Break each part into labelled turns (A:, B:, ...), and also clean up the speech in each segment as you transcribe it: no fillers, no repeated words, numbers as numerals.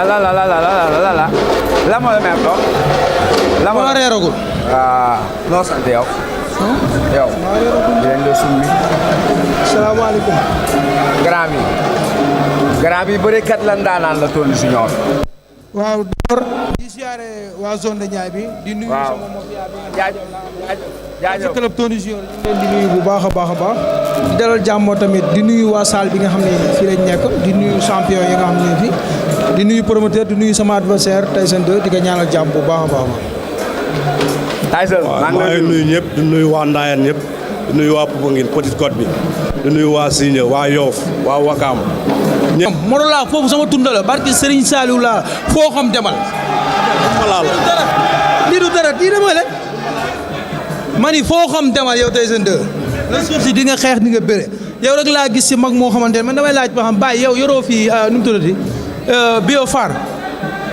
A: la moo la may toog. la moo la reeragul. noo sant yow. yow. di leen di summi.
B: salaamaaleykum.
A: grand bi bërekat lan daanaan la Tony Junior.
B: waaw door di siyaare waa zone de Niayes bi. di nuyu sama mbokk
A: jaajëf
B: club Tony Junior ñu leen di nuyu bu baax a baax a baax. di dalal jàmm tamit di nuyu waa salle bi nga xam ne fii lañ nekk di nuyu champion yi nga xam ne fii di nuyu promoteur di nuyu sama adversaire Tyson 2 di ko ñaanal jàmm bu baax a baax.
A: Tyson
C: maa ngi nuyu ñëpp di nuyu waa Ndayane ñëpp di nuyu waa Popenguine Petite Côte bi di nuyu waa Signe waa Yoff waa Wakaam ñëpp.
B: Modou laa foofu sama tunda la barki Serigne Saliou laa foo xam demal. lii du dara lii dama leen. mani foo xam demal yow Tyson 2 la suuf si di nga xeex di nga bëre yow rek laa gis si mag moo xamante ne man damay laaj ba xam bàyyi yow yoroo fii nu mu tuddati Biofar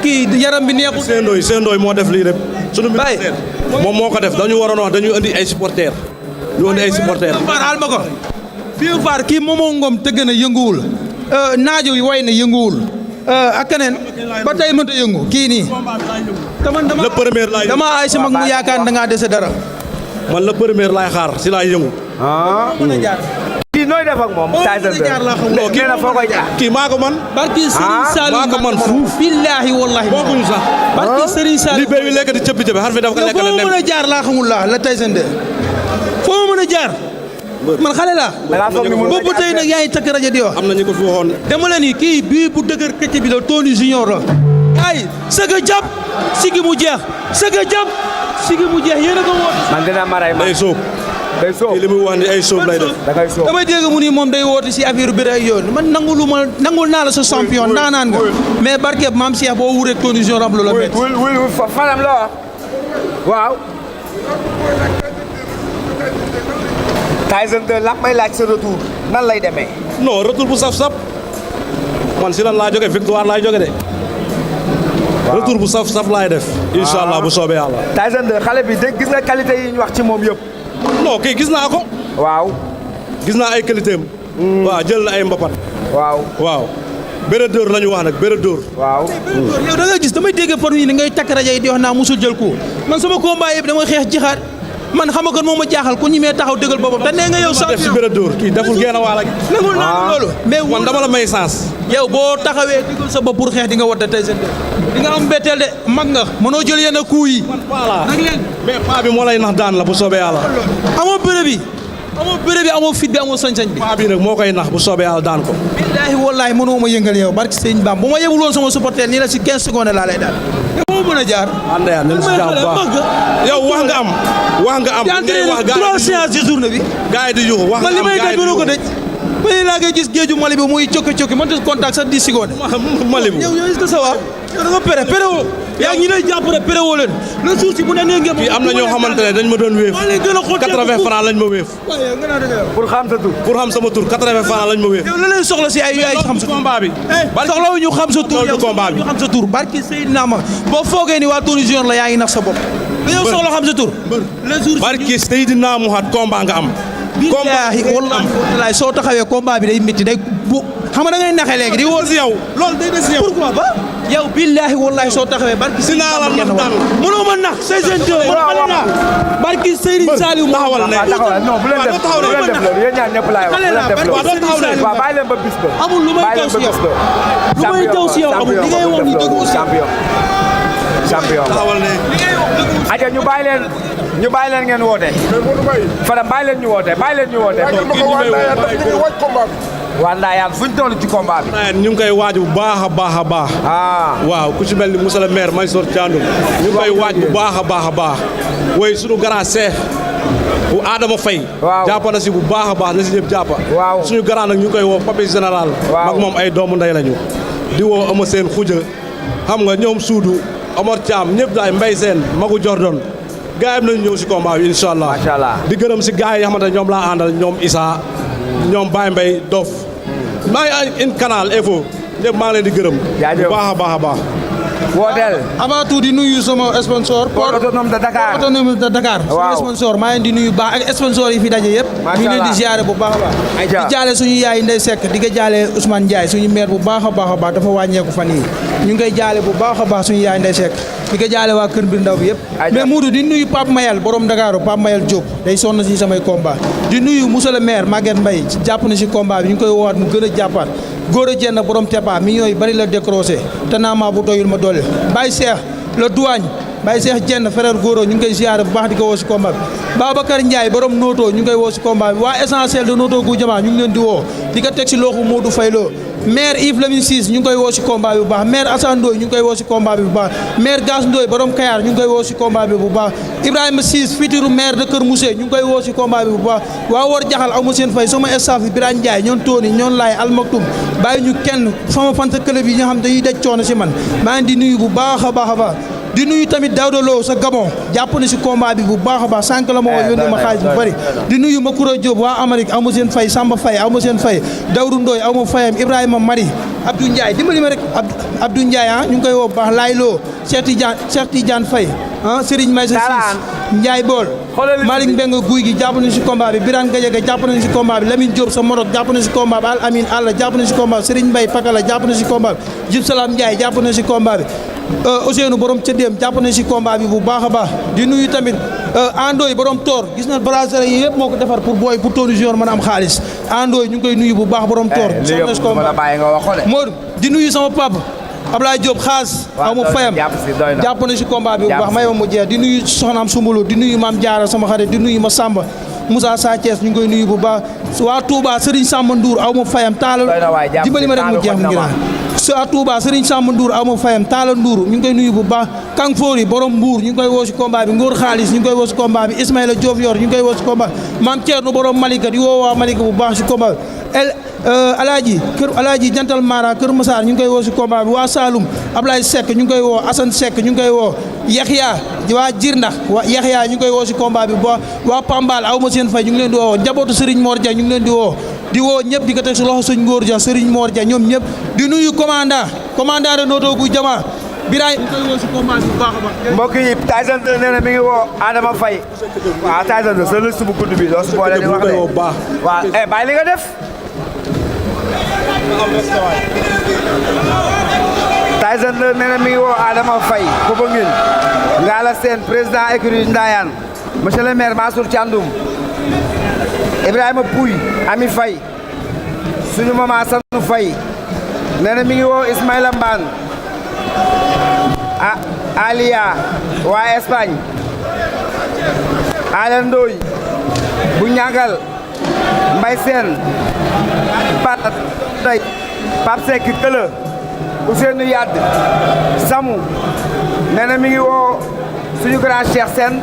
B: kii yaram bi neexul.
C: Sendooy moo def lii rek. sunu ministère moom moo ko def dañu waroon wax dañu indi ay supporters. ñu indi ay supporters.
B: Biofar al ma ko Biofar kii moomoo ngom tëgg na yënguwul naajo yi way na yënguwul ak keneen ba tey mënta yëngu kii nii.
C: le premier laay
B: dama ay si mag mu yaakaar da ngaa dese dara.
C: man le premier laay xaar si laay yëngu.
A: kii nooy def ak moom. Tyson 2 kii na foo koy jaar.
C: kii maa ko man.
B: barki Serigne Saliou
C: maa ko man fuuf.
B: billaahi wallaahi.
C: bokkuñu sax.
B: barki Serigne Saliou.
C: li béy bi lekk di cëppi cëppi xar fi dafa ko lekk
B: foo ma mën a jaar laa xamul la Tyson 2 foo ma mën a jaar. man xale laa. boobu tey nag yaa ngi takk rajo di wax.
C: am na ñu ko fi waxoon.
B: dama la ni kii bii bu dëgër këcc bi la Tony Junior la. ay sëgg jàpp sigi mu jeex sëgg jàpp sigi mu jeex yéen a ko woote.
A: man dina maray ma
C: day sóob.
A: day sóob
C: kii li muy wax ni ay sóob lay def.
A: da ngay sóob
B: damay dégg mu ni moom day woote si affaire bi ay yoon man nangul naa la sa champion daanaan nga. mais barke maam Cheikh boo wureeg Tony Junior am lu la métti.
A: wul fanam la wax waaw. Tyson 2 la may laaj sa retour nan lay demee.
C: non retour bu saf-saf man si lan laa jóge victoire laay jóge de. retour bu saf-saf laay def. incha allah bu soobee yàlla.
A: Tyson 2 xale bi dégg gis nga qualité yi ñu wax ci moom yëpp.
C: non kii gis naa ko.
A: waaw.
C: gis naa ay qualité am. waaw jël na ay mbapat. waaw. bëre dóor la ñu wax nag bëre dóor.
A: waaw.
B: yow da nga gis damay dégg par yi ni ngay takk rajo yi di wax naa musul jël ko man sama combat yëpp damay xeex jixaat man xam nga kon moo ma jaaxal ku ñi mee taxaw dëggal boppam te nee nga yow
C: def si bëre dóor kii deful génn waala gi.
B: nangul naa loolu mais
C: man dama la may sens.
B: yow boo taxawee dëggal sa bopp pour xeex di nga watta Tyson 2 di nga am betteel de mag nga mënoo jël yenn coup yi.
C: voilà
B: nag leen
C: mais paa bi moo lay nax daan la bu soobee yàlla.
B: amoo bëre bi amoo fit bi amoo sañ-sañ bi.
C: paa bi nag moo koy nax bu soobee yàlla daan ko.
B: billaahi wallaahi mënoo ma yëngal yow barki sëñ Bam bu ma yebul woon sama supporter nii la si 15 secondes laa lay daal. moo mën a jaar.
C: àndaya nañ si jàmm bu baax yow wax nga am. ngay wax gars yi
B: 3 séances ci journée bi.
C: gars yi di yuuxu wax nga am
B: man li may daj mënoo ko daj. ba léegi laa koy gis géeju Mali bi muy cokki mënut a contact sax 10 secondes.
C: Mali bu
B: yow est-ce que ça va. yow da nga pere woo. yaa ngi ñi lay jàpp rek pere woo leen. le jour si bu ne nee ngeen.
C: fii am na ñoo xamante ne dañ ma doon wéef. 80 francs lañ ma wéef.
A: pour xam sa tur.
C: pour xam sama tur 80 francs lañ ma wéef.
B: yow la leen soxla si ay xam sa tur
C: combat bi.
B: soxla wu ñu xam sa tur
C: loolu du combat bi.
B: ñu xam sa tur barki Seydina ma boo foogee ni waa Tony Junior la yaa ngi nax sa bopp. yow soxla xam sa tur. le jour
C: barki Seydina Muhammad combat nga am.
B: billaahi wallaahi soo taxawee combat bi day métti day bu xam nga da ngay naxee léegi di woo
C: si yow loolu day des si yow.
B: pourquoi pas yow billaahi wallaahi soo taxawee barki
C: dinaa la nax daan
B: mënoo ma nax Tyson 2 man xale naa barki Serigne Saliou
C: taxawal ne
A: non bu leen def loolu yéen ñaar ñëpp laay wax bu leen def loolu waaw bàyyi leen ba bis ba
B: amul lu may taw si yow lu may taw si yow amul li ngay wax ni dëgg aussi
A: champion
C: taxawal ne
A: aja ñu bàyyi leen ngeen woote Fadam bàyyi leen ñu woote waa Ndayane fu ñu toll ci combat bi.
C: ñu ngi koy waaj bu baax a baax a baax. waaw ku ci mel ni monsieur le maire Mansour Thiandoum ñu ngi koy waaj bu baax a baax a baax. woy suñu grand chef bu Adama Faye.
A: waaw
C: jàpp na si bu baax a baax na si ñëpp jàppa.
A: waaw
C: suñu grand nag ñu ngi koy woo papi général. mag moom ay doomu ndey lañu. di woo ama seen xuja xam nga ñoom Suudu Omar Thiam ñëpp daay Mbay Seen Magu Jordan gars yi nañu ñëw si combat bi incha allah.
A: macha allah
C: di gërëm si gars yi nga xamante ne ñoom laa àndal ñoom Issa ñoom Baye Mbaye Dof maa ngi in canal info ñëpp maa ngi leen di gërëm.
A: jaajëf
C: bu baax a baax a baax.
A: wooteel.
B: avant tout di nuyu sama sponsor.
A: Port autonome de Dakar.
B: Port autonome de Dakar.
A: waaw
B: sama sponsor maa ngi di nuyu baax ak sponsor yi fi daje yëpp.
A: macha allah
B: ñu ngi leen di ziare bu baax a baax. di jaale suñu yaay Ndeye Seck di ko jaale Ousmane Ndiaye suñu maire bu baax a baax dafa wàññeeku fan yii ñu ngi koy jaale bu baax a baax suñu yaay Ndeye Seck di ko jaale waa Kër Mbir Ndaw bi yëpp. mais Modou di nuyu Pape Mayel borom Dakar Pape Mayel Diop day sonn si samay combat di nuyu monsieur le maire Maguette Mbaye jàpp na si combat bi ñu ngi koy woowaat mu gën a jàppaat góor a jenn borom tepa mi yooyu bari la décroché te naa maa bu doyul ma doole Baye Cheikh le douane Baye Cheikh Jenn frère Goro ñu ngi koy ziare bu baax di ko woo si combat bi Babacar Ndiaye borom Noto ñu ngi koy woo si combat bi waa essentiel de Noto gu jamaa ñu ngi leen di woo di ko teg si loxo Modou Fayloo maire Yves Lamine Ciss ñu ngi koy woo si combat bi bu baax maire Assane Ndoye ñu ngi koy woo si combat bi bu baax maire Gass Ndoye borom Kayar ñu ngi koy woo si combat bi bu baax Ibrahima Ciss futur maire de Kër Moussé ñu ngi koy woo si combat bi bu baax waa war jaxal aw ma seen fay sama staff bi Birane Ndiaye ñoon Tony ñoon Laay Almaktoum bàyyi ñu kenn sama fanta club yi nga xam dañuy daj coono si man maa ngi di nuyu bu baax a baax di nuyu tamit Daouda Lo sa Gabon jàpp na si combat bi bu baax a baax sànq la ma woo yónnee ma xaalis bu bëri di nuyu Makura Diop waa Amérique aw ma seen fay Samba Faye aw ma seen fay Dawru Ndoy aw ma fayam Ibrahima Mari Abdou Ndiaye dimbali ma rek Abdou Ndiaye ñu ngi koy woo bu baax Laay Lo Cheikh Tidiane Faye Serigne Maysa Ciss Ndiaye Bool Malick Mbengue guy gi jàpp na si combat bi Birane Gadiaga jàpp na si combat bi Lamine Diop sa Morok jàpp na si combat bi Al Amin Alla jàpp na si combat bi Serigne Mbaye Pakala jàpp na si combat bi Jib Salam Ndiaye jàpp na si combat bi Ousseynou borom cëddeem jàpp na si combat bi bu baax a baax di nuyu tamit Andoy borom toor gis na bracelet yi yëpp moo ko defar pour booy pour Tony Junior mën a am xaalis Andoy ñu ngi koy nuyu bu baax borom toor soxna si combat Modou di nuyu sama papa Ablaye Diop xaas aw ma fayam jàpp na si combat bi bu baax may ma mu jeex di nuyu soxnaam Sumbulu di nuyu Maam Diarra sama xarit di nuyu ma Samba Moussa Sa Thiès ñu ngi koy nuyu bu baax waa Touba Serigne Samba Ndour aw ma fayam taala dimbali ma rek mu jeex mu ngi naan sa Touba Serigne Samba Ndour aw ma fayam taala Ndour ñu ngi koy nuyu bu baax Kang Fori borom Mbour ñu ngi koy woo si combat bi Ngor Xaalis ñu ngi koy woo si combat bi Ismaïla Diop yor ñu ngi koy woo si combat bi Mame Thierno borom Malika di woo waa Malika bu baax si combat bi Alaaji Jantal Mara Kër Massar ñu ngi koy woo si combat bi waa Saloum Ablaye Seck ñu ngi koy woo Assane Seck ñu ngi koy woo Yaxya waa Jirndax waa Yaxya ñu ngi koy woo si combat bi waa Pambal aw ma seen fay ñu ngi leen di woo njabootu Serigne Mor Dia ñu ngi leen di woo ñëpp di ko teg si loxo sëñ Ngor Dia Serigne Mor Dia ñoom ñëpp di nuyu commandant de Noto gu Jama Biraay ñu koy woo si combat bi bu baax a baax.
A: mbokk yi Tyson nee na mi ngi woo Adama Faye waaw Tyson sa liste bu gudd bi doo si boole di wax de waaw bàyyi li nga def Tyson nee na mi ngi woo Adama Faye Popenguine Ngala Sène président écurie Ndayane monsieur le maire Mansour Thiandoum Ibrahima Pouy Ami Faye suñu maman Sanu Faye nee na mi ngi woo Ismaïla Mbane Aliya waa Espagne Alain Ndoye bu ñangal Mbay Sène Pape Seck Këla Ousseynou Yadd Samu nee na mi ngi woo suñu grand Cheikh Sène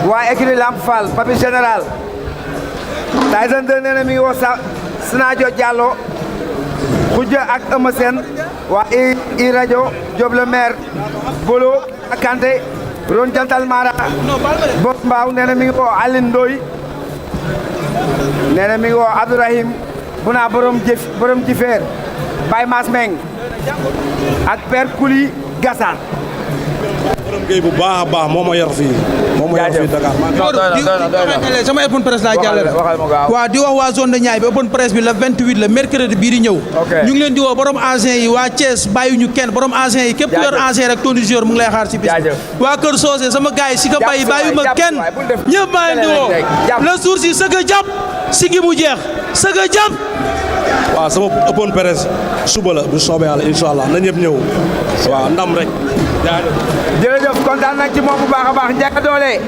A: waa écurie Lamp Fall Papi Général Tyson 2 nee na mi ngi woo Sinadio Diallo Khoudia ak Eumeu Sène waa i rajo Diop le maire Bolo ak Kanté Ron Jantal Mara Bot Mbaaw nee na mi ngi woo Aline Ndoye nee na mi ngi woo Abdourahim Buna borom jifeer Baye Mass Meng ak Père Kouli Gassane
C: borom géey bu baax a baax moo ma yor fii Dakar
B: sama open presse laa jàllale waaw di wax waa zone de Niayes bi open presse bi le 28 la mercredi bii di ñëw ñu ngi leen di woo borom ancien yi waa Thiès bàyyi ñu kenn borom ancien yi képp ku yor ancien rek Tony Junior mu ngi lay xaar si bis waa Kër Socé sama gars yi si ka bàyyi bàyyi ma kenn ñëpp maa leen di woo le jour si sëgg a jàpp sigi bu jeex sëgg a jàpp
C: waaw sama open presse suba la bu soobee yàlla incha allah na ñëpp ñëw waaw ndam rek
A: jërëjëf kontaan nañ ci moom bu baax a baax Ndiaga Dolé